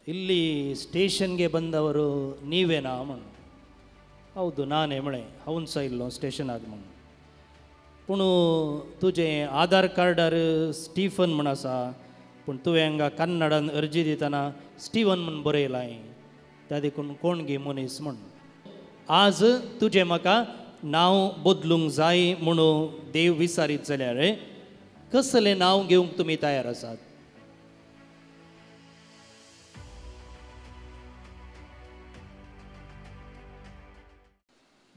ಇಲ್ಲಿ ಸ್ಟೇಷನ್ಗೆ ಬಂದವರು ನೀವೇನಾ म्हण. ಹೌದು ನಾನೇ म्हळें, हांवूच आयिल्लो स्टेशनाक म्हूण. पूण तुजें आधार कार्डार स्टीफन म्हण आसा, पूण तुवें हांगा कन्नडान अर्जी दितना स्टीवन म्हूण बरयलां, त्या देखून कोण गी मनीस म्हण. आज तुजें म्हाका नांव बदलूंक जाय म्हणून देव विचारीत जाल्यार कसलें नांव घेवंक तुमी तयार आसात?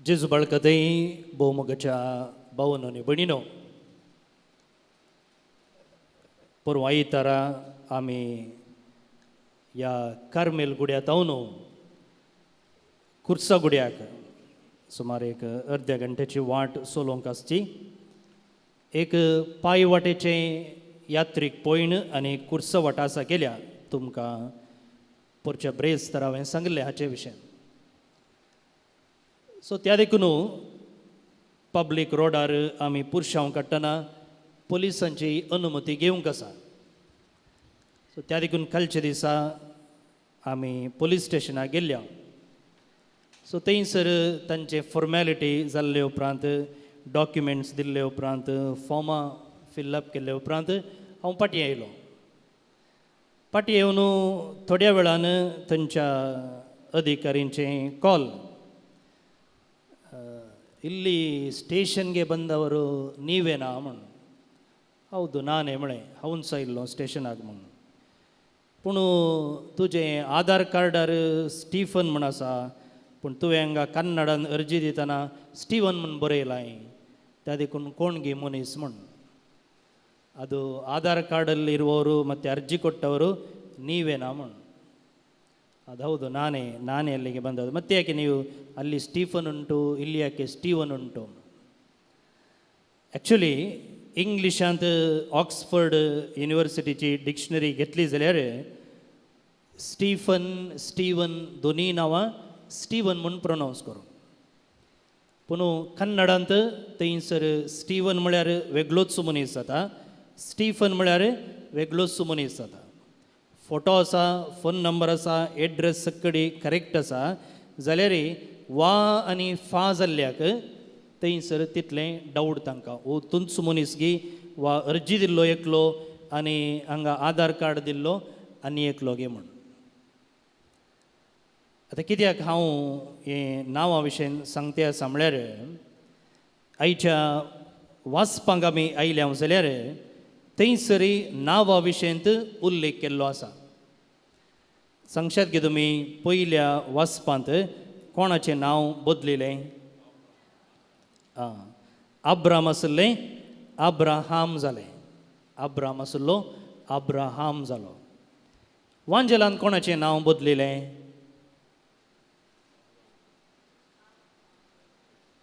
जेजू बाळकतय भोवमोगाच्या भावनो आनी भयणीनो, परवां आयतारा आमी ह्या कार्मेल गुड्या तावन कुर्सा गुड्याक सुमार एक अर्द्या घंट्याची वाट चलोवंक आसची एक पांय वाटेचें यात्रीक पयण आनी कुर्सा वाट आसा केल्या. तुमकां पोरच्या ब्रेज तर हांवें सांगिल्लें हाचे विशय. सो त्या देखून पब्लीक रोडार आमी पुरशांव काडटना पोलिसांची अनुमती घेवंक आसा. सो त्या देखून कालच्या दिसा आमी पोलीस स्टेशनाक गेल्ल्या. सो थंयसर तांचे फॉर्मेलिटी जाल्ले उपरांत, डॉक्युमेंट्स दिल्ले उपरांत, फॉर्मां फिलअप केल्ले उपरांत हांव फाटीं आयलो. फाटीं येवन थोड्या वेळान थंयच्या अधिकारींचें कॉल, ಇಲ್ಲಿ ಸ್ಟೇಷನ್ಗೆ ಬಂದವರು ನೀವೇನಾ म्हण. ಹೌದು ನಾನೇ म्हळें, हांवूच आयिल्लो स्टेशनाक म्हूण. पूण तुजें आधार कार्डार स्टीफन म्हण आसा, पूण तुवें हांगा कन्नडान अर्जी दितना स्टीवन म्हूण बरयलां, त्या देखून कोण गी मनीस म्हण. ಅದು ಆಧಾರ್ ಕಾರ್ಡಲ್ಲಿ ಇರುವವರು ಮತ್ತು ಅರ್ಜಿ ಕೊಟ್ಟವರು ನೀವೇನಾ म्हण. ಅದು ಹೌದು ನಾನೇ, ನಾನೇ ಅಲ್ಲಿಗೆ ಬಂದದ್ದು. ಮತ್ತೆ ಯಾಕೆ ನೀವು ಅಲ್ಲಿ ಸ್ಟೀಫನ್ ಉಂಟು, ಇಲ್ಲಿ ಯಾಕೆ ಸ್ಟೀವನ್ ಉಂಟು? ಆ್ಯಕ್ಚುಲಿ इंग्लिशांत ऑक्सफर्ड युनिवर्सिटीची डिक्शनरी घेतली जाल्यार स्टीफन स्टीवन दोनूय नांवां स्टीवन म्हूण प्रोनावंस करूं. पूण कन्नडांत थंयसर स्टीवन म्हळ्यार वेगळोच मनीस जाता, स्टीफन म्हळ्यार वेगळोच मनीस जाता. फोटो आसा, फोन नंबर आसा, एड्रेस सगळी करेक्ट आसा जाल्यार वा आनी फा जाल्ल्याक थंयसर तितलें डावट तांकां, ओ तुंच मनीस गी वा अर्जी दिल्लो एकलो आनी हांगा आधार कार्ड दिल्लो आनी एकलो गे म्हूण. आतां कित्याक हांव हें नांवा विशयन सांगते आसा म्हळ्यार आयच्या वाचपांक आमी आयल्या जाल्यार थंयसर नांवा विशयंत उल्लेख केल्लो आसा. सांगशात की तुमी पयल्या वाचपांत कोणाचें नांव बदलिलें? आं, आब्राम आसलें आब्राहाम जालें, आब्राम आसलो आब्राहाम जालो. वांजेलान कोणाचें नांव बदलिलें?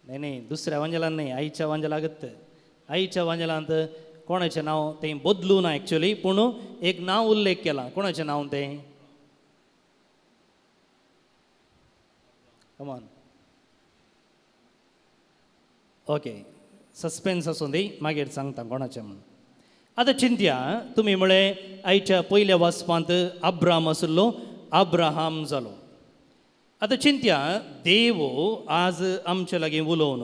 न्हय न्हय, दुसऱ्या वांजेलान न्हय, आयच्या वांजेलागत. आयच्या वांजेलांत कोणाचें नांव तें बदलूं ना एक्चुली, पूण एक नांव उल्लेख केला. कोणाचें नांव तें? कमान, ओके, सस्पेन्स आसूं दी, मागीर सांगता कोणाचें म्हूण. आतां चिंतया, तुमी म्हळें आयच्या पयल्या वाचपांत आब्राम आसलो आब्राहाम जालो. आतां चिंतया, देव आज आमचे लागीं उलोवन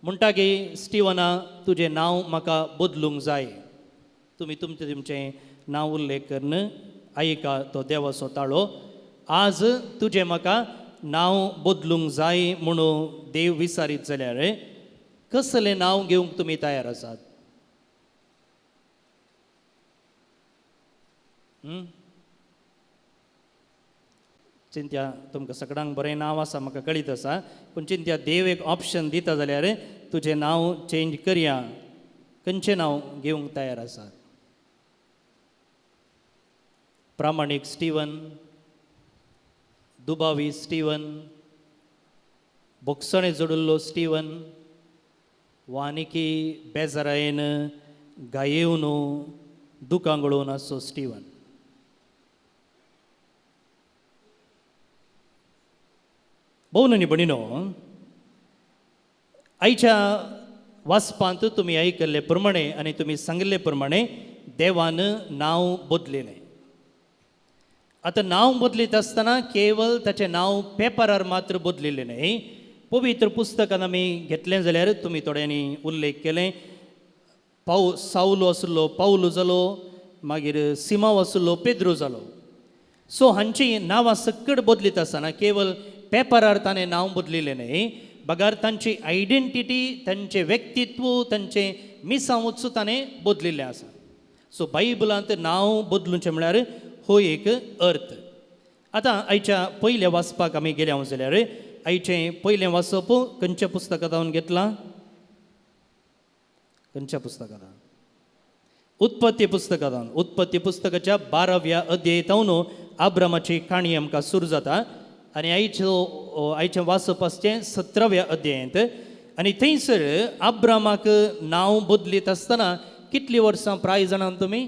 म्हणटा की स्टिवना तुजें नांव म्हाका बदलूंक जाय. तुमी तुमचें तुमचें नांव उल्लेख करून आयका तो देवाचो ताळो. आज तुजें म्हाका नांव बदलूंक जाय म्हणून देव विचारीत जाल्यार कसलें नांव घेवंक तुमी तयार आसात? चिंत्या, तुमकां सगळ्यांक बरें नांव आसा म्हाका कळीत आसा, पूण चिंत्या देव एक ऑप्शन दिता जाल्यार तुजें नांव चेंज करया, खंयचें नांव घेवंक तयार आसात? प्रामाणीक स्टीवन, दुबावी स्टीवन, बोगसणे जोडिल्लो स्टीवन, वा आनीकी बेजारायेन गायेवन दुकां गळोवन आसचो स्टीवन. भोव न्ही भणिनो, आयच्या वाचपांत तुमी आयकल्ले प्रमाणे आनी तुमी सांगिल्ले प्रमाणे देवान नांव बदलिलें. आतां नांव बदलीत आसतना केवल ताचें नांव पेपरार मात्र बदलिल्लें न्हय. पवित्र पुस्तकान आमी घेतलें जाल्यार तुमी थोड्यांनी उल्लेख केलें, सावलो आसलो पावलो जालो, मागीर सिमांव आसलो पेद्रू जालो. सो हांची नांवां सकट बदलीत आसतना केवल पेपरार ताणें नांव बदलिल्लें न्हय, बगार तांची आयडेंटिटी, तांचें व्यक्तित्व, तांचें मिसांवूच ताणें बदलिल्लें आसा. सो बायबलांत नांव बदलुचें म्हळ्यार हो एक अर्थ. आतां आयच्या पयल्या वाचपाक आमी गेल्या जाल्यार आयचें पयलें वाचप खंयच्या पुस्तकांत घेतलां? खंयच्या पुस्तकांत? उत्पत्ती पुस्तकांत. उत्पत्ती पुस्तकाच्या 12व्या अध्यायतावन आब्रामाची काणी आमकां सुरू जाता आनी आयचें वाचप आसचें 17व्या अध्यायांत. आनी थंयसर आब्रामाक नांव बदलीत आसतना कितलीं वर्सां प्राय जाणां तुमी?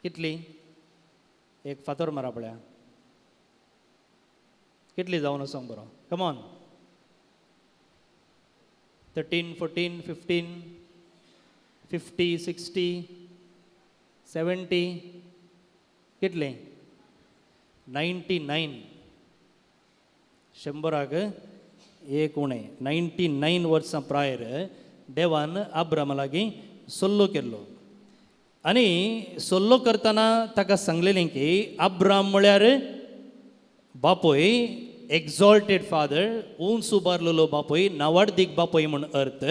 कितली? एक फातर मारा पळया, कितली जावन आसा बरो? कमॉन, 13, 14, 15, 50, 60, 70, कितले? 99. 100 एक उणें. 99 वर्सां प्रायर देवान आब्रामा लागीं सल्लो केल्लो आनी सल्लो करतना ताका सांगलेलें की आब्राम म्हळ्यार बापूय, एक्झॉल्टेड फादर, उंच उबारलेलो बापूय, नावाडदीक बापूय म्हूण अर्थ.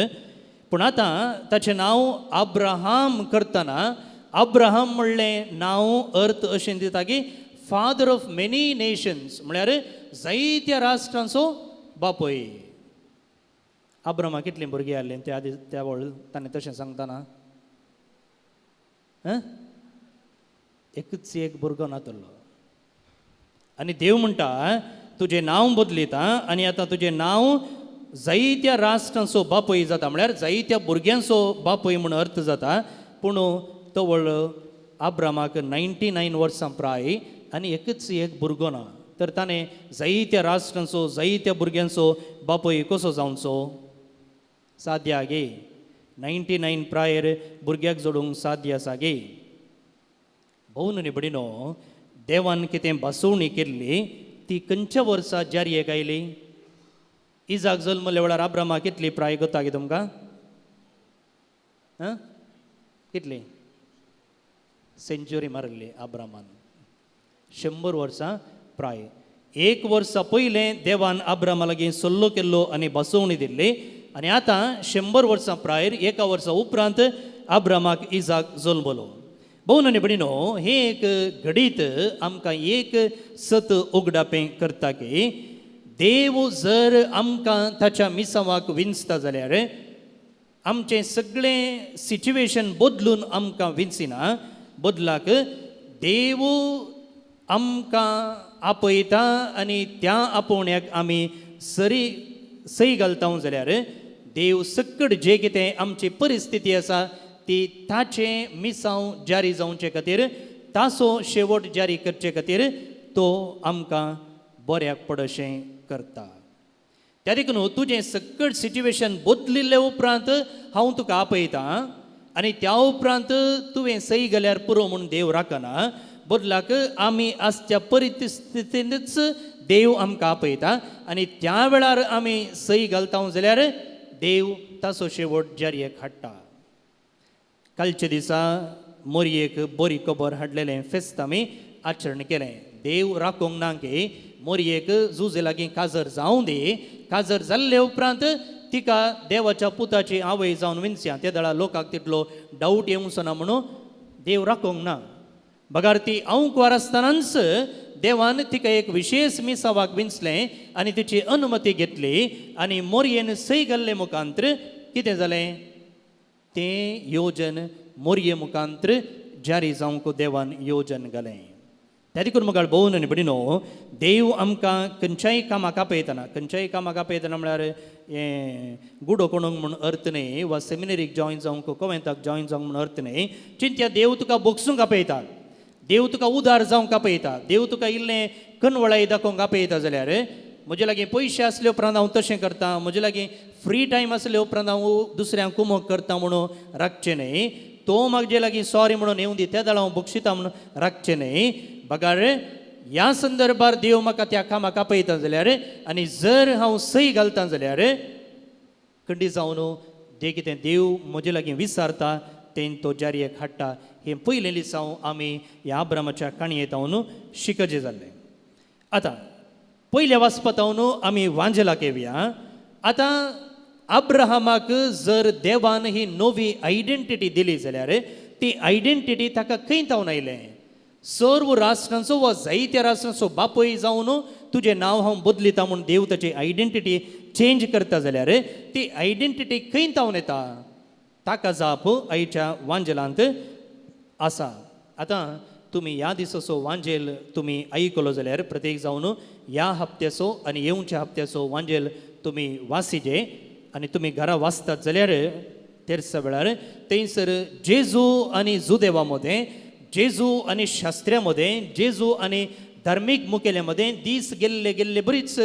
पूण आतां ताचें नांव अब्राहम करतना अब्राहम म्हणलें नांव अर्थ अशें दिता की फादर ऑफ मेनी नेशन्स, म्हळ्यार जायत्या राष्ट्रांचो बापूय. अब्राहमा कितलीं भुरगीं आसलीं त्या आदी त्या वेळ ताणें तशें सांगतना? एकच एक भुरगो नातलो. आनी देव म्हणटा तुजें नांव बदलिता आनी आतां तुजें नांव जायत्या राष्ट्रांचो बापूय जाता, म्हळ्यार जायत्या भुरग्यांचो बापूय म्हूण अर्थ जाता. पूण तवळ आब्रामाक 99 वर्सां प्राय आनी एकच एक भुरगो ना, तर ताणें जायत्या राष्ट्रांचो जायत्या भुरग्यांचो बापूय कसो जावचो? साद्या गे 99 प्रायर भुरग्याक जोडूंक साद्य आसा गे. भोवन निबडिनो देवान कितें भासोवणी केल्ली ती खंयच्या वर्सा जारयेक आयली? इजाक जल्मल्या वेळार आब्रामा कितली प्राय कोता गे तुमकां? कितली? सेंच्युरी मारिल्ली आब्रामान, 100 वर्सां प्राय. एक वर्सा पयलें देवान आब्रामा लागीं सल्लो केल्लो आनी भासोवणी दिल्ली आनी आतां 100 वर्सां प्रायर एका वर्सा उपरांत आब्रामाक इजाक जल्मलो. भोवन आनी भयणीनो, हें एक घडीत आमकां एक सत उगडापें करता की देव जर आमकां ताच्या मिसांवाक विंचता जाल्यार आमचें सगळें सिच्युएशन बदलून आमकां विंचिना, बदलाक देव आमकां आपयता आनी त्या आपोवण्याक आमी सरी सही घालता जाल्यार देव सकट जे कितें आमची परिस्थिती आसा ती ताचें मिसांव जारी जावचे खातीर, ताचो शेवट जारी करचे खातीर तो आमकां बऱ्याक पडशें करता. त्या देखून तुजें सकट सिच्युएशन बदलिल्ले उपरांत हांव तुका आपयतां आनी त्या उपरांत तुवें सही घाल्यार पुरो म्हूण देव राखना, बदलाक आमी आसच्या परिस्थितींतच देव आमकां आपयता आनी त्या वेळार आमी सही घालता जाल्यार देव ताचो शेवट जारयेक हाडटा. कालच्या दिसा मोरयेक बरी खबर हाडलेलें फेस्त आमी आचरण केलें. देव राखूंक ना की मोरयेक जुजे लागीं काजर जावं दी, काजर जाल्ले उपरांत तिका देवाच्या पुताची आवय जावन विनसया. त्या दळा लोकांक तितलो डावट येवचो ना म्हणून देव राखूंक ना, बगार ती अंकुवार आसतनाच देवान तिका एक विशेष मिसावाक विंचलें आनी तिची अनुमती घेतली आनी मोरयेन सय घाल्ले मुखांत्र कितें जालें? तें योजन मोरये मुखांत्र जारी जावंक देवान योजन घालें. त्या देखून मुखार भोवन आनी भयणीनो, देव आमकां खंयच्याय कामाक आपयतना, खंयच्याय कामाक आपयतना म्हळ्यार हें गुडो कोणूंक म्हूण अर्थ न्हय वा सेमिनरीक जॉयन जावंक, कोवेंताक जॉयन जावंक म्हूण अर्थ न्हय. चिंत्या देव तुका बोगसूंक आपयता, देव तुका उदार जावंक आपयता, देव तुका इल्लें कनवळाय दाखोवंक आपयता जाल्यार म्हजे लागीं पयशे आसले उपरांत हांव तशें करता, म्हजे लागीं फ्री टायम आसले उपरांत हांव दुसऱ्यांक कुमक करता म्हणून राखचें न्हय. तो म्हाजे लागीं सॉरी म्हणून येवं दी त्या दाळ हांव बक्षिता म्हणून राखचें न्हय. बगार ह्या संदर्भार देव म्हाका त्या कामाक आपयता जाल्यार आनी जर हांव सही घालता जाल्यार खंडी जावन जें कितें देव म्हजे लागीं विचारता तें तो जारयेक हाडटा. हें पयलें लिसांव आमी ह्या अब्रामाच्या काणयेंत हांव शिकचें जाल्लें. आतां पयल्या वाचपात हांव आमी वांजेलाक येवया. आतां अब्राहमाक जर देवान ही नवी आयडेंटिटी दिली जाल्यार ती आयडेंटिटी ताका खंय तावन आयलें? सर्व राष्ट्रांचो वा जायत्या राष्ट्रांचो बापूय जावन तुजें नांव हांव बदलिता म्हूण देव ताची आयडेंटिटी चेंज करता जाल्यार ती आयडेंटिटी खंय तावन येता? ताका जाप आयच्या वांजेलांत आसा. आतां तुमी ह्या दिसाचो वांजेल तुमी आयकलो जाल्यार प्रत्येक जावन ह्या हप्त्याचो आनी येवच्या हप्त्याचो वांजेल तुमी वासिजे आनी तुमी घरा वाचतात जाल्यार तेरसा वेळार थंयसर जेजू आनी जुदेवा मदें, जेजू आनी शास्त्र्या मदें, जेजू आनी धार्मीक मुखेल्या मदें दीस गेल्ले गेल्ले बरीच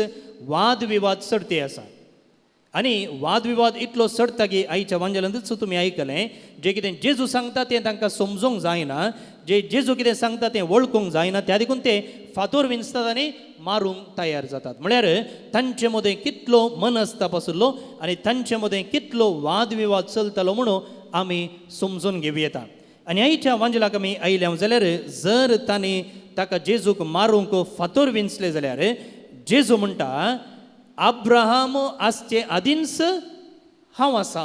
वादविवाद चडते आसा. आनी वादविवाद इतलो चडटा की आयच्या वांजेलांतूच तुमी आयकलें जें कितें जेजू सांगता तें तांकां समजूंक जायना, जे जेजू कितें सांगता तें वळखूंक जायना, त्या देखून ते फातोर विंचतात आनी मारूंक तयार जातात. म्हळ्यार तांचे मदें कितलो मनस्ताप आशिल्लो आनी तांचे मदें कितलो वादविवाद चलतालो म्हणून आमी समजून घेवं येता. आनी आयच्या वांजेलाक आमी आयल्या जाल्यार जर तांणी ताका जेजूक मारूंक फातोर विंचले जाल्यार जेजू म्हणटा अब्राहम आसचे आदींच हांव आसा.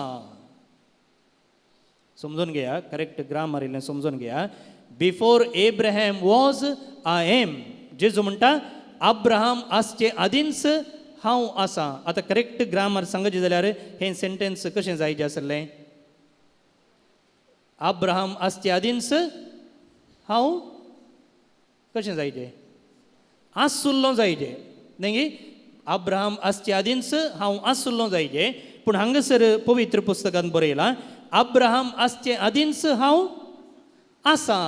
समजून घेया, करेक्ट ग्रामर इल्लें समजून घेया. Before Abraham was I am. जेजू म्हणटा अब्राहम आसचे आदींच हांव आसा. आतां करेक्ट ग्रामर सांगचें जाल्यार हें सेंटेन्स कशें जायचें आसलें? अब्राहम आसचे आदींच हांव कशें जायचें? आसुल्लो जायचें न्ही? अब्राहम आसचे आदींच हांव आसुल्लो जायचें. पूण हांगासर पवित्र पुस्तकांत बरयलां अब्राहम आसचे आदींच हांव आसा.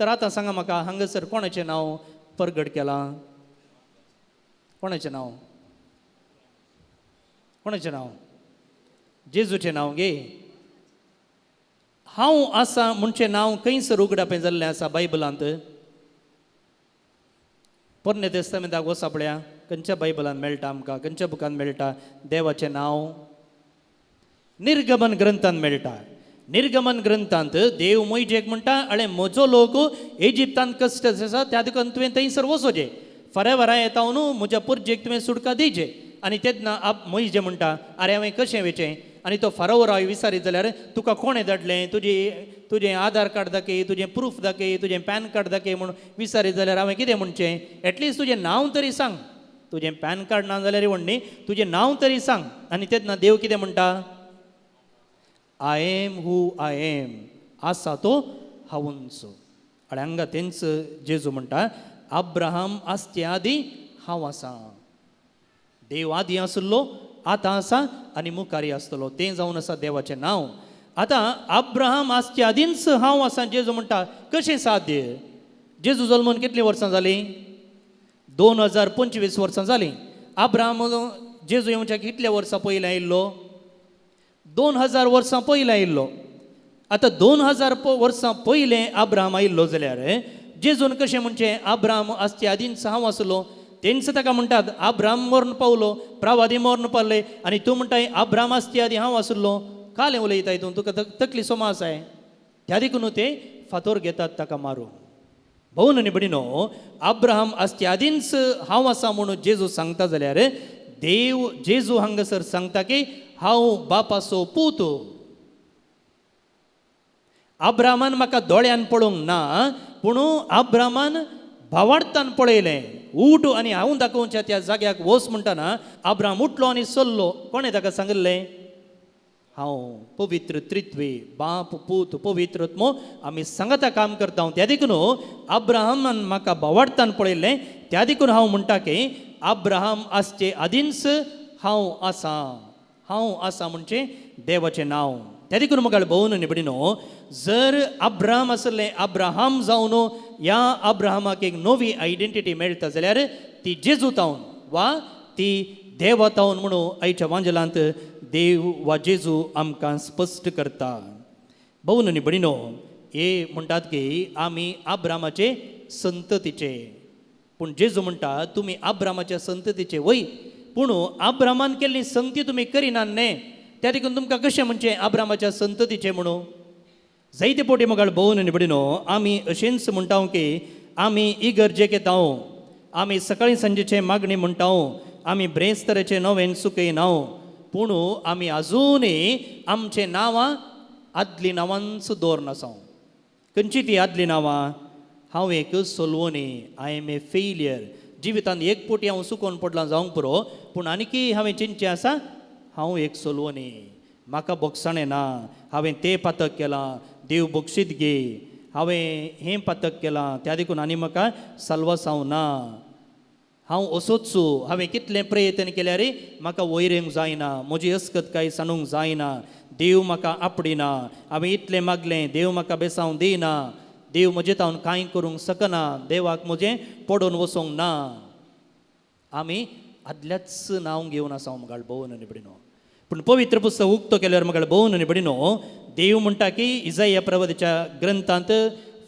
तर आतां सांगा म्हाका हांगासर कोणाचें नांव परगट केलां? कोणाचें नांव? कोणाचें नांव? जेजूचें नांव गे. हांव आसा म्हणचें नांव खंयसर उगडापें जाल्लें आसा बायबलांत? पोरणे तेस्तामेंताक वचा पळया, खंयच्या बायबलांत मेळटा आमकां? खंयच्या बुकांत मेळटा देवाचें नांव? निर्गमन ग्रंथांत मेळटा. निर्गमन ग्रंथांत देव मोयजेक म्हणटा अळे म्हजो लोक इजिप्तांत कश्ट आसा त्या देखून तुवें थंयसर वचोचें, फाल्यां वरां येता न्हू म्हज्या पुरजेक तुवें सुटका दिवचें. आनी तेन्ना आप मोयजे म्हणटा आरे हांवें कशें वेचें? आनी तो फारोवराय विचारीत जाल्यार तुका कोणें धाडलें? तुजें आधार कार्ड दाखय, तुजें प्रूफ दाखय, तुजें पॅन कार्ड दाखय म्हूण विचारीत जाल्यार हांवें कितें म्हणचें? एटलिस्ट तुजें नांव तरी सांग. तुजें पॅन कार्ड ना जाल्यार म्हण न्ही, तुजें नांव तरी सांग. आनी तेन्ना देव कितें म्हणटा? I am who I am, आसा तो हांवूच. आनी हांगा तेंच जेजू म्हणटा अब्राहम आसचे आदीं हांव आसा. देव आदीं आसलो, आतां आसा आनी मुखारी आसतलो. तें जावन आसा देवाचें नांव. आतां अब्राहम आसचे आदींच हांव आसा जेजू म्हणटा. कशें साध्य? जेजू जल्मून कितलीं वर्सां जालीं? 2025 वर्सां जालीं. अब्राहम जेजू येवच्या कितल्या वर्सां पयलीं आयिल्लो? 2000 वर्सां पयलीं आयिल्लो. आतां 2000 वर्सां पयलें अब्राहम आयिल्लो जाल्यार जेजून कशें म्हणचें अब्राहम आसचे आदींच हांव आसलो? तेंच ताका म्हणटात अब्राहम मरण पावलो, प्रवादी मरण पावले आनी तूं म्हणटाय अब्राहम आसचे आदीं हांव आसलो. कालें उलयताय तूं, तुका तकली सोमा आसाय. त्या देखून ते फातोर घेतात ताका मारूंक. भोवन आनी भयणीनो, अब्राहम आसचे आदींच हांव आसा म्हणून जेजू सांगता जाल्यार देव जेजू हांगासर सांगता की हांव बापाचो पूत. अब्राहमान म्हाका दोळ्यान पळोवंक ना, पूण अब्राहमान भावार्थान पळयलें. उठ आनी हांव दाखोवच्या त्या जाग्याक वच म्हणटना अब्राहम उठलो आनी चल्लो. कोणें ताका सांगिल्लें? हांव पवित्र त्रित्वे, बाप पूत पवित्र आत्मो आमी सांगाता काम करता. त्या देखून अब्राहमान म्हाका भावार्थान पळयलें, त्या देखून हांव म्हणटा की अब्राहम आसचे आदींच हांव आसा. हांव आसा म्हणचें देवाचें नांव. त्या देखून म्हाका भोवन आनी भयणीनो, जर अब्राहम आसलें अब्राहम जावन ह्या अब्राहमाक एक नवी आयडेंटिटी मेळटा जाल्यार ती जेजू तावन वा ती देवा तावन म्हणून आयच्या वांजेलांत देव वा जेजू आमकां स्पश्ट करता. भोवन आनी भयणीनो, हे म्हणटात की आमी आब्रामाचे संततीचे, पूण जेजू म्हणटा तुमी आब्रामाच्या संततीचे वय, पूण आब्रामान केल्ली संगती तुमी करिनात न्ही, त्या देखून तुमकां कशें म्हणचें आब्रामाच्या संततीचे म्हणून? जायते पोटी मोगाळ भोवन आनी भयणीनो, आमी अशेंच म्हणटा की आमी इगर्जेक येता, आमी सकाळी सांजेचे मागणी म्हणटा, आमी ब्रेस्तराचें नवें चुकयना, पूण आमी आजुनूय आमचें नांवां आदलीं नांवांच दवरन आसा. खंयची ती आदलीं नांवां? हांव एक सोलवणी, I am a failure. जिवितांत एक पोटी हांव चुकोन पडलां जावंक पुरो, पूण आनीकय हांवें चिंतचें आसा हांव एक सोलवणी, म्हाका बोगसाणें ना, हांवें तें पातक केलां, देव बक्षीत गे, हांवें हें पातक केलां, त्या देखून आनी म्हाका साल्वासांव ना, हांव असोच, हांवें कितलें प्रयत्न केल्यार म्हाका वयर येवंक जायना, म्हजी अस्कत कांय सांडूंक जायना, देव म्हाका आपडिना, हांवें इतलें मागलें देव म्हाका बेसांव दिना, देव म्हजे तावन कांय करूंक शकना, देवाक म्हजें पडून वचोंक ना. आमी आदल्याच नांव घेवन आसा मगाळ भोवन आनी भयणीनो. पूण पवित्र पुस्तक उक्तो केल्यार मगाळ भोवन आनी भयणीनो, देव म्हणटा की इजाया प्रवादाच्या ग्रंथांत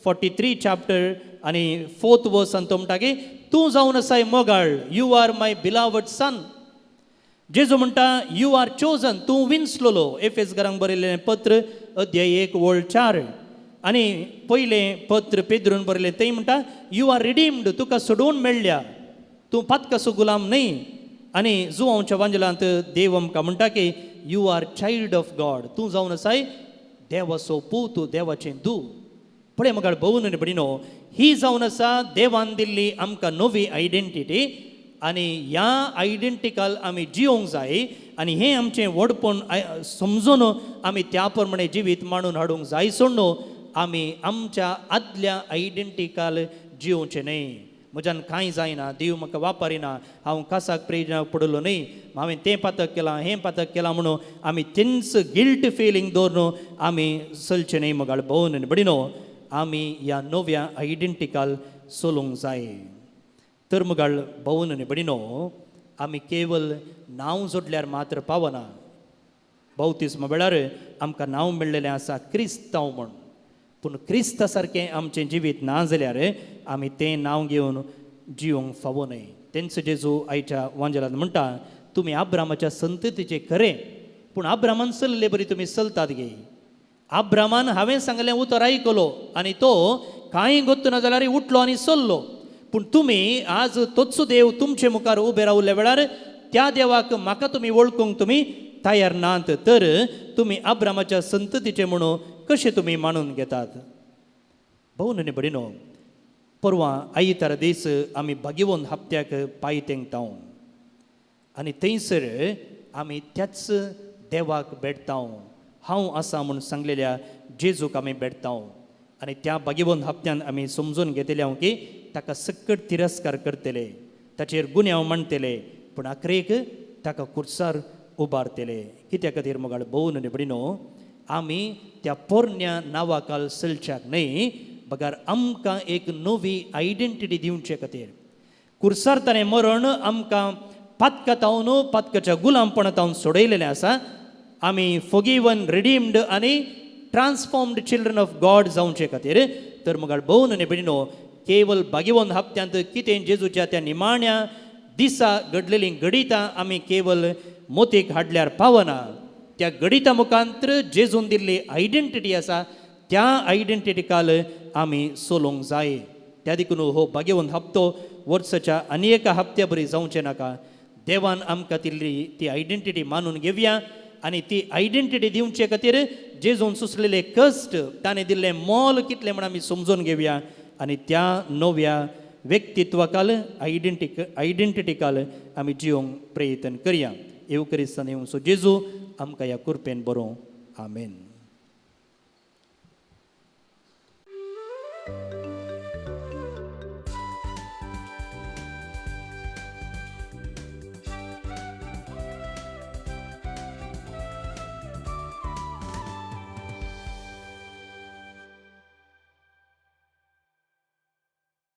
43 चॅप्टर आनी 4th वर्सान तो म्हणटा की तूं जावन आसाय मोगाळ, you are my beloved son. जेजू म्हणटा you are chosen, तूं विंचलोलो. एफेस घरांक बरयलें पत्र अध्याय 1 ओळ 4 आनी पयलें पत्र पेद्रून बरयलें थंय म्हणटा you are redeemed, तुका सोडोवन मेळ्ळ्या, तूं पातकाचो गुलाम न्हय. आनी जुवांवच्या वांजलांत देव आमकां म्हणटा की you are child of God, तूं जावन आसाय देवाचो पूत, देवाचें दू. पळय मगाळ भोवन आनी भयणीनो, ही जावन आसा देवान दिल्ली आमकां नवी आयडेंटिटी, आनी ह्या आयडेंटिकाल आमी जियोंक जाय, आनी हें आमचें व्हडपण समजून आमी त्या प्रमाणे जिवीत मांडून हाडूंक जाय. सोडून आमी आमच्या आदल्या आयडेंटिकाल जियोवचें न्हय. म्हज्यान कांय जायना, देव म्हाका वापरिना, हांव कासाक प्रेरणाक पडलो न्हय, हांवें तें पातक केलां हें पातक केलां म्हणून आमी तेंच गिल्ट फिलींग दवरून आमी चलचें न्हय. मगाळ भोवन आनी भयणीनो, आमी ह्या नव्या आयडेंटिकाल चलूंक जाय. तर मगाळ भोवन आनी भयणीनो, आमी केवल नांव जोडल्यार मात्र पावना. बाप्तिस्मा वेळार आमकां नांव मेळ्ळेलें आसा क्रिस्तांव म्हूण, पूण क्रिस्ता सारकें आमचें जिवीत ना जाल्यार आमी तें नांव घेवन जिवंक फावो न्हय. तेंच जेजू आयच्या वांजेलांत म्हणटा तुमी आब्रामाच्या संततीचे खरें, पूण आब्रामान चल्ले बरी तुमी चलतात गे. आब्रामान हांवें सांगलें उतर आयकलो आनी तो कांय गोत्त ना जाल्यार उठलो आनी चल्लो, पूण तुमी आज तोच देव तुमचे मुखार उबे रावल्या वेळार त्या देवाक म्हाका तुमी वळखूंक तुमी तयार नात, तर तुमी आब्रामाच्या संततीचे म्हणून कशें तुमी मानून घेतात? भोवन आनी भयणीनो, परवां आयतार दीस आमी भागीवन हप्त्याक पांय तेंकता आनी थंयसर आमी त्याच देवाक भेटता, हांव आसा म्हूण सांगलेल्या जेजूक आमी भेटता. आनी त्या भागीवन हप्त्यान आमी समजून घेतले हांव की ताका सकट तिरस्कार करतले, ताचेर गुन्यांव मांडटले, पूण आखरेक ताका कुर्सार उबारतले. कित्या खातीर मोगाळ भोवन आनी भयणीनो, आमी त्या पोरण्या नांवाकाल चलच्याक न्हय, बगर आमकां एक नवी आयडेंटिटी दिवचे खातीर कुर्सार ताणें मरण आमकां पातका तावन पातकाच्या गुलामपणा तावन सोडयलेलें आसा. आमी फोगिवन, रिडीम्ड आनी ट्रान्सफॉर्म्ड चिल्ड्रन ऑफ गॉड जावचे खातीर. तर मोगाळ भोवन आनी भयणीनो, केवल भागीवन हप्त्यांत कितें जेजूच्या त्या निमाण्या दिसा घडलेलीं घडितां आमी केवल मोतीक हाडल्यार पावना. त्या घडिता मुखांत्र जेजून दिल्ली आयडेंटिटी आसा, त्या आयडेंटिटीकाल आमी चलोवंक जाय. त्या देखून हो भाग्यवंत हप्तो वर्साच्या आनी एका हप्त्या बरी जावचें नाका. देवान आमकां दिल्ली ती आयडेंटिटी मानून घेवया आनी ती आयडेंटिटी दिवचे खातीर जेजून सोंसलेले कश्ट, ताणें दिल्लें मोल कितलें म्हण आमी समजून घेवया आनी त्या नव्या व्यक्तित्वाकाल आयडेंटिटीकाल आमी जिवंक प्रयत्न करया. येवकरिस्तान येवंचो जेजू आमकां ह्या कृपेन बरोवं. आमेन.